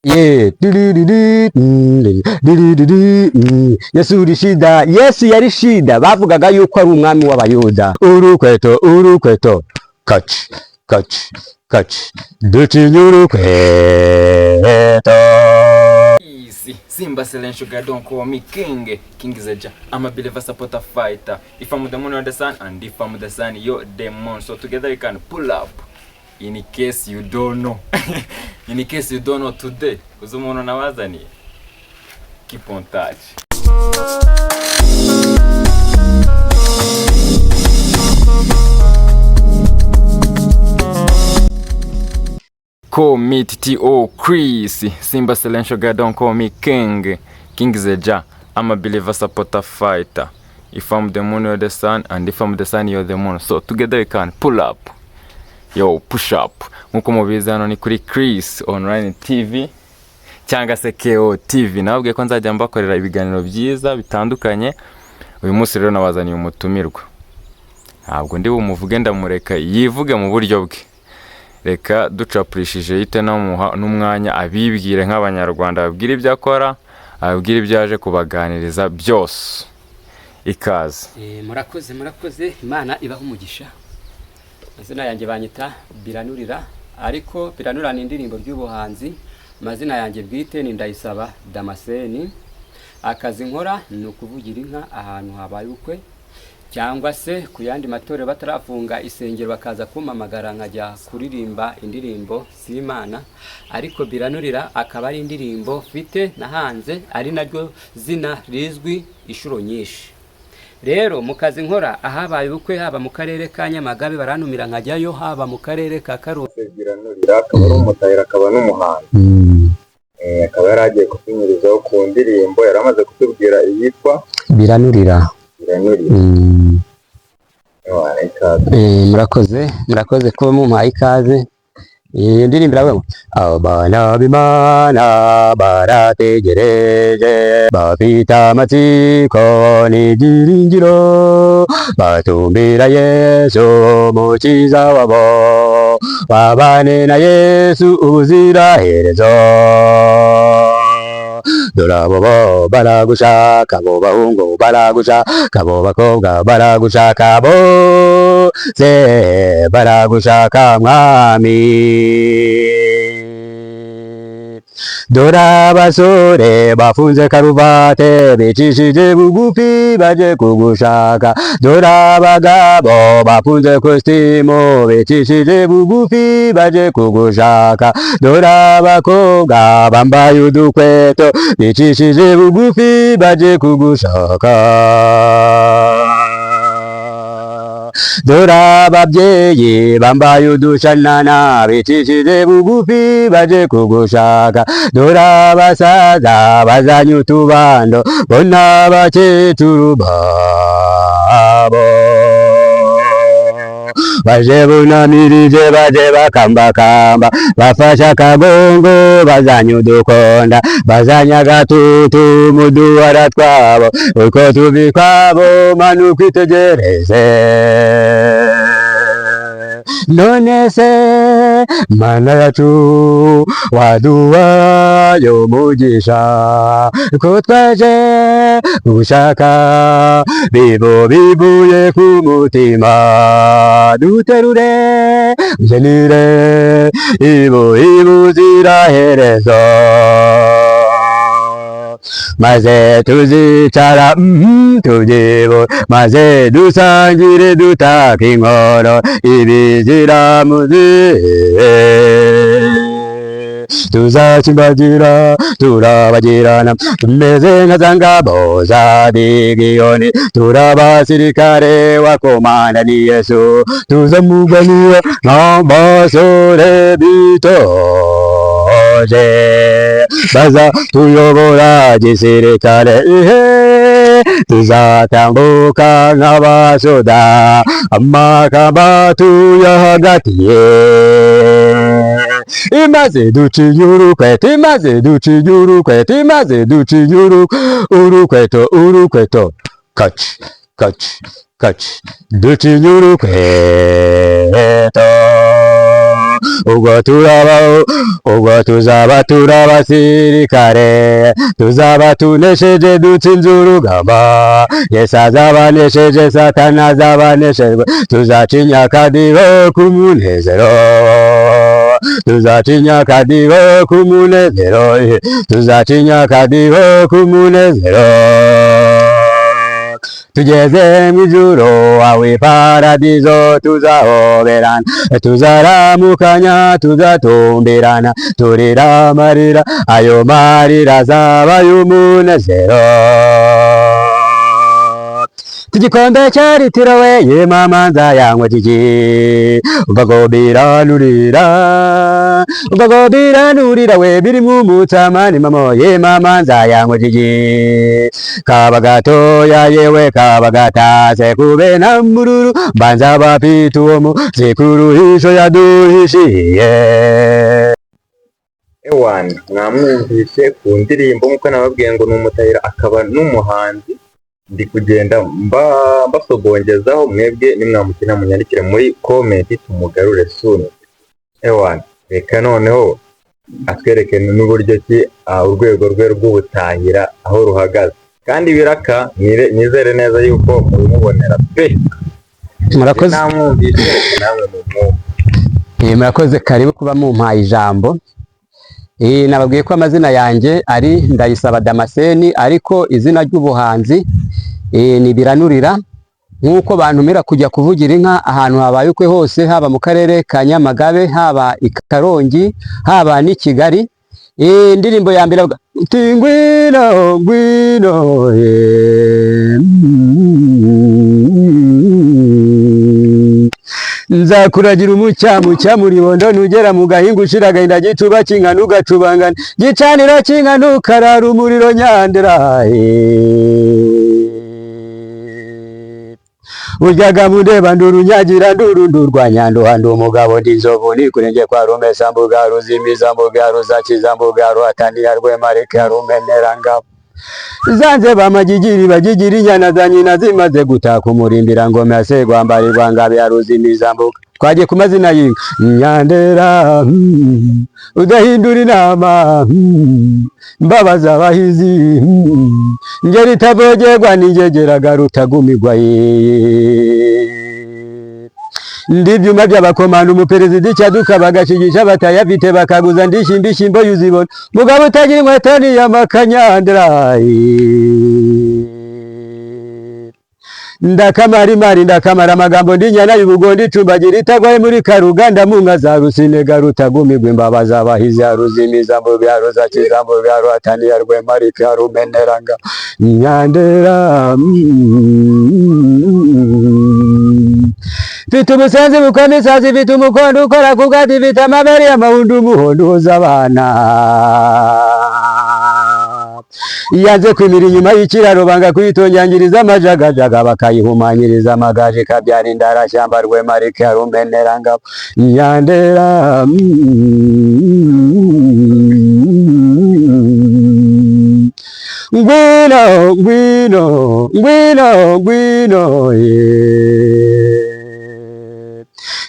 Ye, diriri, diriri, Yesu uri shida, Yesu yari shida, bavugaga yuko ari umwami w'Abayuda. Urukweto, urukweto, kaci, kaci, kaci, ducinya urukweto. Easy. Simba Selen Sugar, don't call me King. King is a ja. I'm a believer, supporter, fighter. If I'm the moon or the sun, and if I'm the sun, you're the moon. So together you can pull up. In case you don't know. In case you don't know today. Uzi umuntu nabazaniye. Keep on touch. Call me TTO Chris. Simba Selen Sugar, don't call me King. King is a ja. I'm a believer, supporter, fighter. If I'm the moon, you're the sun, and if I'm the sun, you're the moon. So together you can pull up. Yo, push up. Nkuko mubizi hano ni kuri Chris Online TV cyangwa se KO TV. Nababwiye ko nzajya mbakorera ibiganiro byiza bitandukanye. Uyu munsi rero nabazaniye umutumirwa. Ntabwo ndi bumuvuge, ndamureka yivuge mu buryo bwe. Reka ducapurishije yite namuha n'umwanya abibwire nk'Abanyarwanda, ababwire ibyo akora, ababwire ibyo yaje kubaganiriza byose. Ikaze. Murakoze, murakoze, Imana ibaha umugisha. Amazina yanjye banyita Biranurira, ariko Biranurira ni indirimbo ry'ubuhanzi. Amazina yanjye bwite ni Ndayisaba Damascene. Akazi nkora ni ukuvugira inka ahantu habaye ubukwe cyangwa se ku yandi matorero batarafunga isengero, bakaza kumpamagara nkajya kuririmba indirimbo z'Imana. Ariko Biranurira akaba ari indirimbo mfite nahanze, ari naryo zina rizwi inshuro nyinshi. Rero mu kazi nkora, ahabaye ubukwe, haba mu karere ka Nyamagabe barantumira nkajyayo, haba mu karere ka Karongi. Biranurira akaba ari umutahira, akaba n'umuhanzi. Akaba yari agiye kutunyurizaho ku ndirimbo yari amaze kutubwira iyitwa Biranurira. Biranurira. Ewana, ikaze. Murakoze, murakoze kuba mumpaye ikaze. Iyo ndirimbo iravuga ngo abana b'Imana barategereje, bafite amatsiko n'ibyiringiro, batumbira Yesu mukiza wabo, babane na Yesu ubuziraherezo. Dore abo bo baragushaka, abo bahungu baragushaka, abo bakobwa baragushaka, bose baragushaka mwami. Dore abasore bafunze karuvate, bicishije bugufi, baje kugushaka. Dore abagabo bafunze kositimu, bicishije bugufi, baje kugushaka. Dore abakobwa bambaye udukweto, bicishije bugufi, baje kugushaka. Dore ababyeyi bambaye udushanana, bicishije bugufi, baje kugushaka. Dore abasaza bazanye utubando, bo n'abakecuru babo baje bunamirije, baje bakambakamba, bafashe akagongo, bazanye udukonda, bazanye agatutu mu duhara twabo, utwo tuvi twabo manu kwitegereze. None se Mana yacu, waduhaye umugisha ko twaje gushaka bibo bivuye ku mutima, duterure ujenire ibo ibuziraherezo, maze tuzicara tubyibu, maze dusangire dutaka inkoro ibizira muzi, tuzakimbagira turabagirana, tumeze nka za ngabo za Gidiyoni, turabasirikare wa komanda ni Yesu, tuzamuganira nk'abasore bitoje, baza tuyobora gisirikare, ihe tuzatambuka nk'abasoda, amakamba tuyahagatiye, imaze duciye urukweto, imaze duciye urukweto, imaze duciye urukweto, urukweto, kaci kaci kaci, duciye urukweto. Ubwo turaba, ubwo tuzaba turi abasirikare, tuzaba tunesheje, dutsinze urugamba. Yesu azabanesheje, Satani azabaneshejwe. Tuzacinya akadiho k'umunezero, tuzacinya akadiho k'umunezero, tuzacinya akadiho k'umunezero. Tugeze mu ijuru aho iparadizo, tuzahoberana, tuzaramukanya, tuzatumbirana, turira amarira, ayo marira azaba y'umunezero. Igikombe cya litiro we, ye mama, nzayanywa kiki? Umva ngo biranurira, umva ngo biranurira we, birimo umutsama ni mama, ye mama, nzayanywa kiki? Kaba gatoya yewe, kaba gatase kube na mbururu, mbanza bafite uwo muzikuruhisho yaduhishiye. Ewana, mwamwumvise ku ndirimbo. Nk'uko nababwiye ngo ni umutahira akaba n'umuhanzi, ndi kugenda mba mbasogongezaho. Mwebwe nimwamukina munyandikire muri comment tumugarure soon. Ewana, reka noneho atwereke n'uburyo ki urwego rwe rw'ubutahira aho ruhagaze, kandi biraka nizere neza yuko mubimubonera pe. Murakoze. Namwumvise, reka namwe mumwumve. Murakoze, karibu kuba mumpaye ijambo. Nababwiye ko amazina yanjye ari Ndayisaba Damascene, ariko izina ry'ubuhanzi ni Biranurira. Nk'uko bantumira kujya kuvugira inka ahantu habaye ukwe hose, haba mu karere ka Nyamagabe, haba i Karongi, haba n'i Kigali. Indirimbo ya mbere avuga uti ngwino, ngwino, nzakuragira umucyamu cyamuribondo, nugera mu gahinga ushira agahinda, gicuba cy'inka ugacubangana, gicaniro cy'inka ntukarara umuriro nyandera. Uryaga mundeba ndurunyagira ndurundurwa nyanduha, ndi umugabo, ndi inzovu nikurenge kwa rumesa mbuga, ruzimiza mbuga, ruzakiza mbuga, ruhataniya rwemarika, rumenera ngabo. Zanze bamagigiri bagigira inyana za nyina zimaze gutaka umurimbira ngoma ya segwambarirwa ngabe ya ruzimiza mbuga. Twagiye ku mazina y'inka Nyandera, udahindura inama, mbabaza abahizi, ngeri itavogerwa n'ingegeraga rutagumigwa ye. Ndi ibyuma by'abakomanda, umuperezida icyaduka bagashigisha batayafite bakaguza, ndishyimba ishyimbo yuzibona, mugabo utagira inkweto niyamakanyandera. Ndakamara imari, ndakamara amagambo, ndi inyana y'ubugondo icumbagira itagwaye muri Karuganda mu nka za Rusinega rutagumigwa, imbabazi abahizi ya ruzimiza mbuga, ruzakiza mbuga, ruhataniya rwemarika, rumeneranga Nyandera. Mfite umusenzi bukoma isazi, mfite umukondo ukora ku gati, mfite amabere y'amahundo, umuhondo uhoza abana. Yanze kwimira inyuma y'ikiraro, banga kuyitonyangiriza amajagajaga, bakayihumanyiriza amagaje, ikabyara indarashyamba, rwemarika rumenera ngabo Nyandera. Ngwino, ngwino, ngwino, ngwino ye.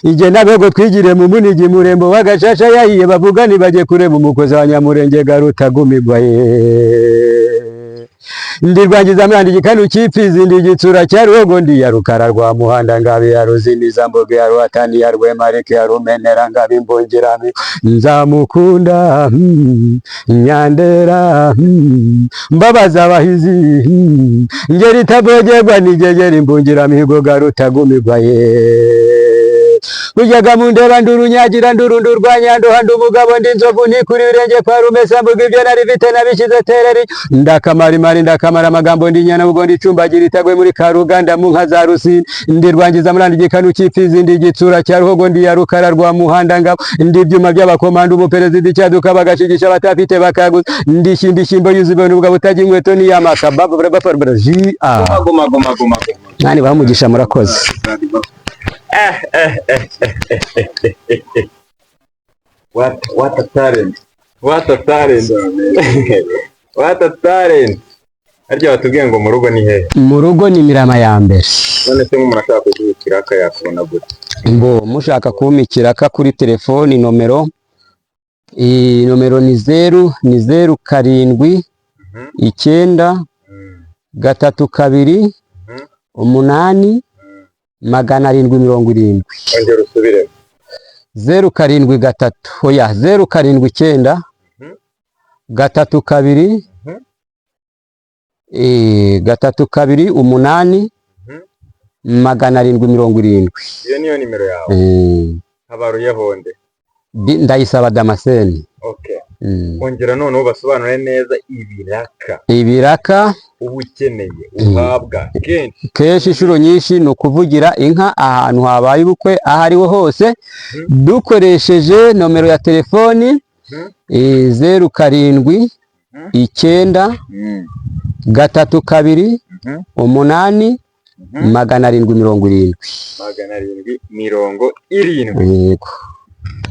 Ije nabego twigire mu munigi murembo w'agashasha yahiye, bavuga ntibajye kureba umukozi wa Nyamurenge garutagumigwa ye. Ndi rwangiza mwandi igikanu cy'ipfizi, ndi igitsura cya Ruhogo, ndi ya Rukara rwa Muhanda ngabe ya Ruzimiza mbuga, ya Ruhatani ya Rwemarike ya Rumenera ngabe imbungirami. Nzamukunda, Nyandera, mbabaza abahizi, ngeri itavogerwa n'igegera imbungiramihigo garutagumigwa ye. Buryaga mundeba ndurunyagira ndurundurwa nyanduha, ndi umugabo, ndi inzovu nikuri ibirenge kwa rumesa mbuga, ibyo nari mfite nabishyize tereri. Ndakamara imari, ndakamara amagambo, ndi inyana bugondo icumbagira itagwe muri Karuganda mu nka za Rusine. Ndi rwangiza murandi igikanu cy'ipfizi, ndi igitsura cya Ruhogo, ndi ya Rukara rwa Muhanda ngabo, ndi ibyuma by'abakomanda, umuperezida icyaduka bagashigisha batafite bakaguza, ndi ishyimba ishyimbo yuzuye n'ubwo butagira inkweto niyamaka baba ji a. Guma, guma, guma, guma. Mwani bamugisha, murakoze. What a talent. What a talent. What a talent. Harya batubwiye ngo mu rugo ni hehe? Mu rugo ni Mirama ya mbere. None se nk'umuntu ashaka kuguha ikiraka yakubona gute? Mbo mushaka kumpa ikiraka kuri telefoni, nomero, iyi nomero ni 07 9 3 2 8 770. Ongera usubiremo. 073, oya, 079 32 328 770. Iyo niyo nimero yawe? Eh. Habaruyeho nde? Ndayisaba Damascene. Okay. Ongera noneho basobanure neza ibiraka Ibiraka uba ukeneye uhabwa kenshi. Kenshi, inshuro nyinshi, ni ukuvugira inka ahantu habaye ubukwe, aho ariho hose, dukoresheje nomero ya telefoni 07 9 3 2 8 770. 770. Yego,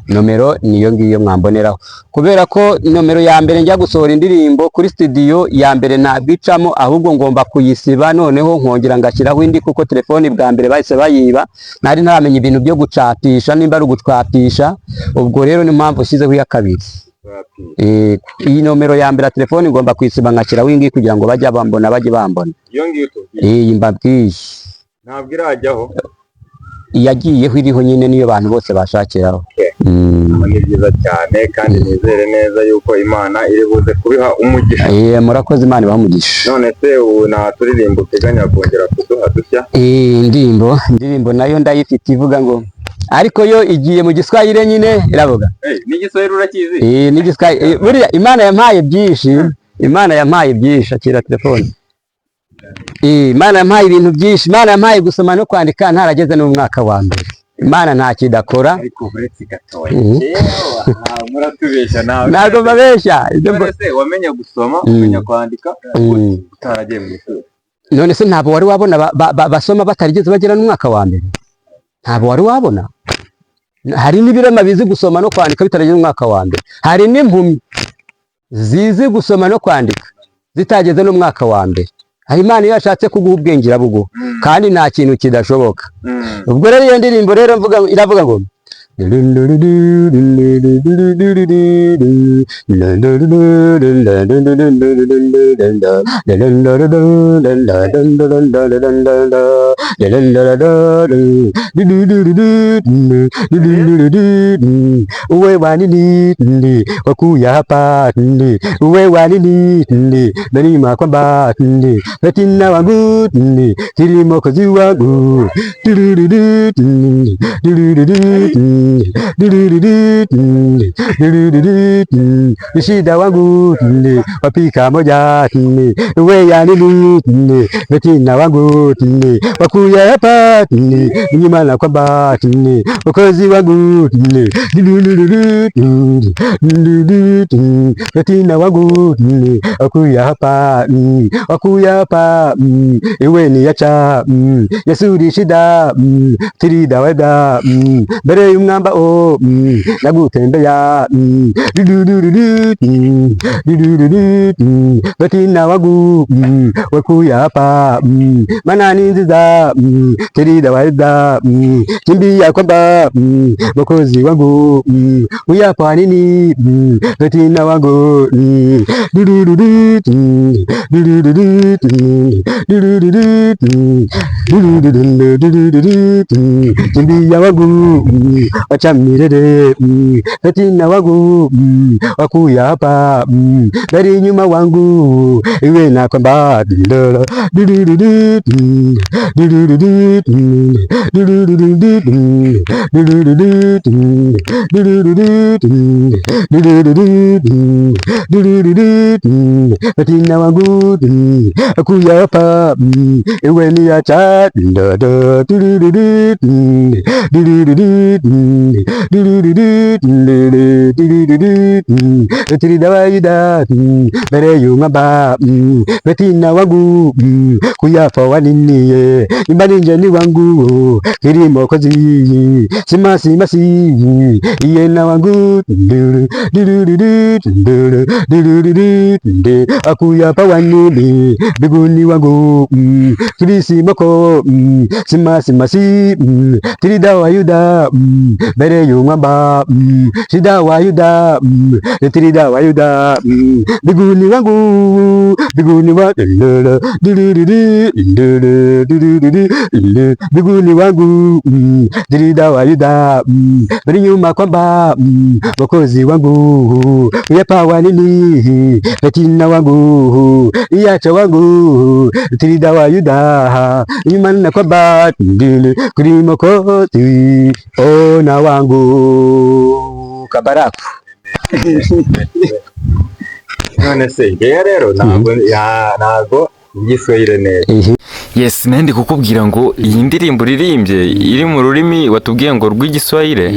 nomero niyo ngiyo mwamboneraho, kubera ko nomero ya mbere njya gusohora indirimbo kuri studio ya mbere ntabwo icamo, ahubwo ngomba kuyisiba, noneho nkongera ngashyiraho indi, kuko telefoni bwa mbere bahise bayiba, nari ntaramenya ibintu byo gucapisha, nimba ari ugucapisha. Ubwo rero niyo mpamvu ushyizeho iya kabiri. Iyi nomero ya mbere ya telefoni ngomba kuyisiba, ngashyiraho iyi ngiyi kugira ngo bajye bambona, bajye bambona. Iyo ngiyo tubwiye? Iyi mbabwiye. Ntabwo irajyaho? Iyagiyeho iriho nyine, niyo bantu bose bashakiraho. Ni byiza cyane, kandi nizere neza yuko Imana iri buze kubiha umugisha. Murakoze, Imana ibahe umugisha. None se ubu nta turirimbo uteganya kongera kuduha dushya? Indirimbo nayo ndayifite, ivuga ngo, ariko yo igiye mu Giswahili nyine, iravuga. Hey, n'Igiswahili urakizi? N'igiswahili. Buriya Imana yampaye byinshi, Imana yampaye byinshi. Akira telefone. Imana yampaye ibintu byinshi. Imana yampaye gusoma no kwandika ntarageze n'umwaka wa mbere. Imana nta kidakora. Ariko uretse gatoya, muratubeshya nawe. Ntabwo mbabeshya. Ibyo None se wamenye gusoma, umenya kwandika utaragiye mu ishuri? None se ntabwo wari wabona basoma batarigeze bagera n'umwaka wa mbere? Ntabwo wari wabona? Hari n'ibirema bizi gusoma no kwandika bitarageze umwaka wa mbere. Hari n'impumyi zizi gusoma no kwandika zitageze n'umwaka wa mbere. Hari Imana, iyo yashatse kuguha ubwenge irabuguha, kandi nta kintu kidashoboka. Ubwo rero iyo ndirimbo rero mvuga iravuga ngo: Uwe wanini wakuya hapa, uwe wanini nalima kwamba Betina wangu tiri mokozi wangu shida wangu wapika moja, we ya nini Betina wangu wakuya hapa nyuma na kwamba mokozi wangu Betina wangu wakuya hapa, wakuya hapa, iwe ni yacha Yesu shida tirida weda mbere y'umwamba o nagutembea Betina wangu wakuya hapa, mana ni nziza tirida weda kimbia kwamba mokozi wangu uyapa nini Betina wangu kimbia wangu wacha milele Betina wangu wakuya hapa bali nyuma wangu iwe na kwamba Betina wangu akuya hapa iwe ni acha. Du du du du Tirida wa Yuda mbere y'umwamba Betina wangu kuyafa waniniye imbaninje ni wangu kirimo kozi sima sima si iyena wangu du du du du du du du du du akuyapa wanini biguni wangu kirisimoko sima sima si tirida wa Yuda mbere y'umwamba shida wa Yuda tirida wa Yuda biguni wangu biguni wa biguni wangu tirida wa Yuda mbere nyuma kwamba mwokozi wangu uyapa wanini Betina wangu iyacha wangu tirida wa Yuda nyuma na kwamba kuri mokozi ona wangu kabaraku. None se ngewe rero ntabwo ntabwo igiswahili neza. Yes, nandi kukubwira ngo iyi ndirimbo uririmbye iri mu rurimi watubwiye ngo rw'igiswahili.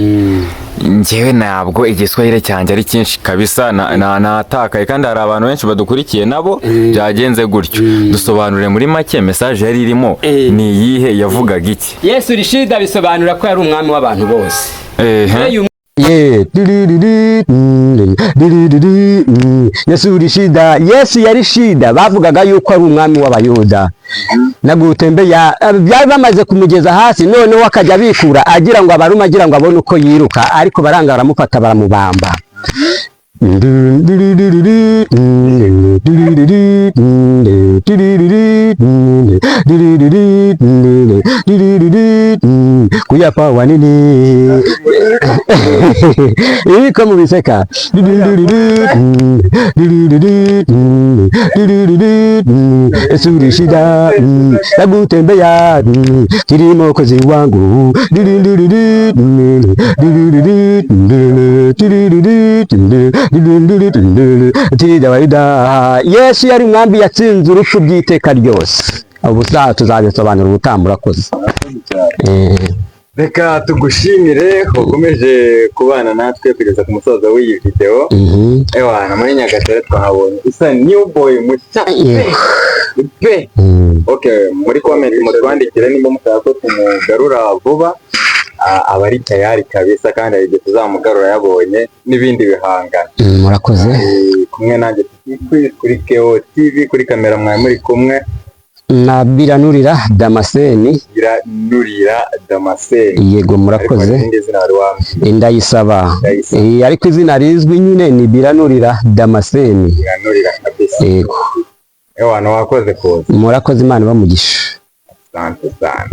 Njyewe ntabwo igiswahili cyanjye ari cyinshi kabisa, natakaye kandi hari abantu benshi badukurikiye nabo byagenze gutyo. Dusobanure muri make message yari irimo ni iyihe, yavugaga iki? Yesu Rishida bisobanura ko yari umwami w'abantu bose. Ehe. Ye du Yesu rishida, Yesu yari shida, bavugaga yuko ari umwami w'abayuda nagutembeya byari bamaze kumugeza hasi, noneho akajya abikura agira ngo abarume, agira ngo abone uko yiruka, ariko baranga baramufata baramubamba. Kuyapa wanini ibiko mubiseka Yesu shida nagutembea kiri mokozi wangu Yesu yari umwambi yatsinze urupfu by'iteka ryose. Ubusaha tuzabisobanura ubutaha, murakoze. Reka tugushimire ukomeje kubana natwe kugeza ku musozo w'iyi video. Ewana, muri Nyagatare twahabonye isa new boy mushya pe. Okay, muri comment mutwandikire nimba mushaka ko tumugarura vuba. Aba ari tayari kabisa, kandi hari igihe tuzamugarura yabonye n'ibindi bihangano. Murakoze. Kumwe nanjye kuri KO TV, kuri kamera mwari muri kumwe na Biranurira Damascene. Biranurira Damascene. Yego, murakoze. Ariko irindi zina wari wambwiye? Ndayisaba. Ndayisaba. Ariko izina rizwi nyine ni Biranurira Damascene. Biranurira kabisa. Yego. Ewana, wakoze kuza. Murakoze, Imana ibamugisha. Asante sana.